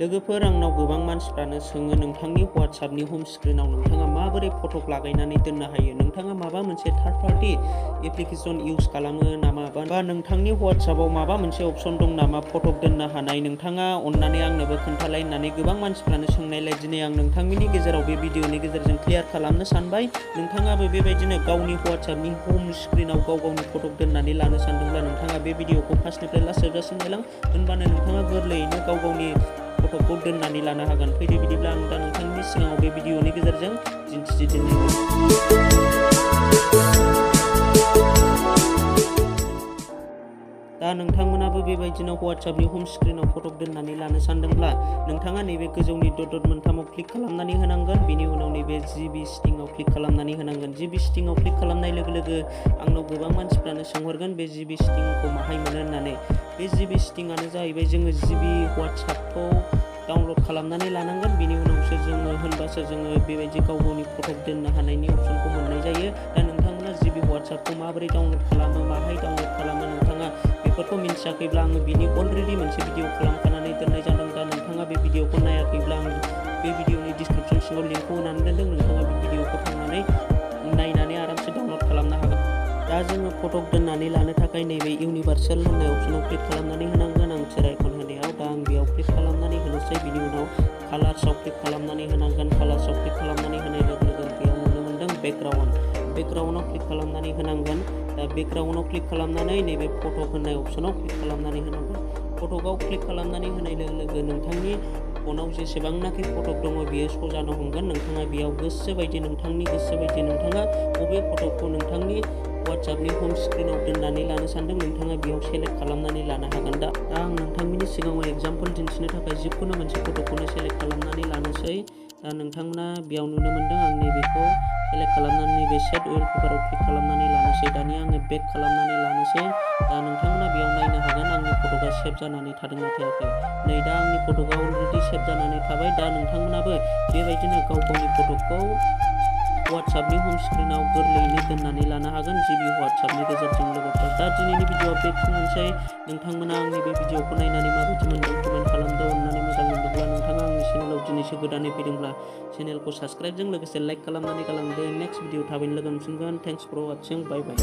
लोगोफोर आंनाव गोबां मानसिफ्रानो सोङो नोंथांनि WhatsAppनि हम स्क्रिनाव नोंथाङा माबोरै फटक लागायनानै दोननो हायो। नोंथाङा माबा मोनसे थार्ड पार्टी एप्लिकेसन इउज खालामो नामा बा नोंथांनि WhatsAppआव माबा मोनसे अपसन दं नामा फटक दोननो हानाय, नोंथाङा अननानै आंनोबो खोन्थालाय होननानै गोबां मानसिफ्रानो सोंनायलाय दिनै आं नोंथांमोननि गेजेराव बे भिडिअनि गेजेरजों क्लियार खालामनो सानबाय। नोंथाङाबो बेबायदिनो गावनि WhatsAppनि हम स्क्रिनाव गाव गावनि फटक दोननानै लानो सानदोंब्ला नोंथाङा बे भिडिअखौ फार्स्टनिफ्राय लास्ट जोबजासिम नायलां, होनबानो नोंथाङा गोरलैयैनो गाव गावनि फटकखौ दोननानै लानो हागोन। फैदो बिदिब्ला आं दा नोंथांनि सिगाङाव बे भिडिअनि गेजेरजों दिन्थिदिनि। दा नोंथांमोनाबो बेबायदिनो WhatsAppनि हम स्क्रिनाव फटक दोननानै लानो सानदोंब्ला नोंथाङा नैबे गोजौनि डट मोनथामाव क्लिक खालामनानै होनांगोन। बेनि उनाव नैबे GB सेटिंआव क्लिक खालामनानै होनांगोन। GB सेटिंआव क्लिक खालामनाय लोगो लोगो आंनाव गोबां मानसिफ्रानो सोंहरगोन बे GB सेटिंखौ माहाय मोनो होननानै। बे GB सेटिंआनो जाहैबाय जोङो GB WhatsAppखौ डाउनलड खालामनानै लानांगोन। बेनि उनावसो जोङो होनबासो जोङो बेबायदि गाव गावनि फटक दोननो हानायनि अपसनखौ मोननाय जायो। दा नोंथांमोना GB WhatsAppखौ माबोरै डाउनलड खालामो, माहाय डाउनलड खालामो, नोंथाङा बेफोरखौ मिन्थियाखैब्ला आङो बिनि अलरेडि मोनसे भिडिअ खालामखानानै दोननाय जादों। दा नोंथाङा बे भिडिअखौ नायाखैब्ला आं बे भिडिअनि डिसक्रिपसन सिङाव लिंकखौ होनानै दोनदों। नोंथाङा बे भिडिअखौ थांनानै नायनानै आरामसे डाउनलड खालामनो हागोन। दा जोङो फटक दोननानै लानो थाखाय नैबे इउनिभार्सेल होननाय अपसनाव क्लिक खालामनानै होनांगोन। आं सेर आइकन होनायाव दा आं बेयाव क्लिक खालामनानै होनोसै। बिनि उनाव कालार्सआव क्लिक खालामनानै होनांगोन। कालार्सआव क्लिक खालामनानै होनाय लोगो लोगो बेयाव नुनो मोनदों बेकग्राउन्डआव क्लिक खालामनानै होनांगोन। दा बेकग्राउन्डआव क्लिक खालामनानै नैबे फटक होननाय अपसनाव क्लिक खालामनानै होनांगोन। फटकआव क्लिक खालामनानै होनाय लोगो लोगो नोंथांनि फनाव जेसेबांनाखि फटक दङ बियो श' जानो हमगोन। नोंथाङा बेयाव नोंथांनि गोसो बायदि नोंथाङा बबे फटकखौ नोंथांनि WhatsAppनि हम स्क्रिनाव दोननानै लानो सानदों नोंथाङा बेयाव सेलेक्ट खालामनानै लानो हागोन। दा आं नोंथांमोननि सिगाङाव एगजाम्पोल दिन्थिनो थाखाय जिखुनु मोनसे फटकखौनो सेलेक्ट खालामनानै लानोसै। दा नोंथांमोना बेयाव नुनो मोनदों आं नैबेखौ सेलेक्ट खालामनानै नैबे सेट वालपेपाराव क्लिक खालामनानै लानोसै। दानिया आङो बेक खालामनानै लानोसै। दा नोंथांमोना बेयाव नायनो हागोन आंनि फटकआ सेभ जानानै थादोंना थायाखै। नै दा आंनि फटकआ अलरेडि सेभ जानानै थाबाय। दा नोंथांमोनाबो बेबायदिनो गाव गावनि फटकखौ WhatsAppनि हम स्क्रिनाव गोरलैयैनो दोननानै लानो हागोन GB WhatsAppनि गेजेरजों लोगोफोर। दा दिनैनि भिडिअआ बेखिनियानोसै। नोंथांमोना आंनि बे भिडिअखौ नायनानै माबायदि मोनदों कमेन्ट खालामदो। अननानै मोजां मोनदोंब्ला नोंथाङा आंनि चेनेलाव दिनैसो गोदानै फैदोंब्ला चेनेलखौ साबस्क्राइबजों लोगोसे लाइक खालामनानै गालांदो। नेक्स्ट भिडिअ थाबैनो लोगो मोनफिनगोन। Thanks for watching. Bye bye.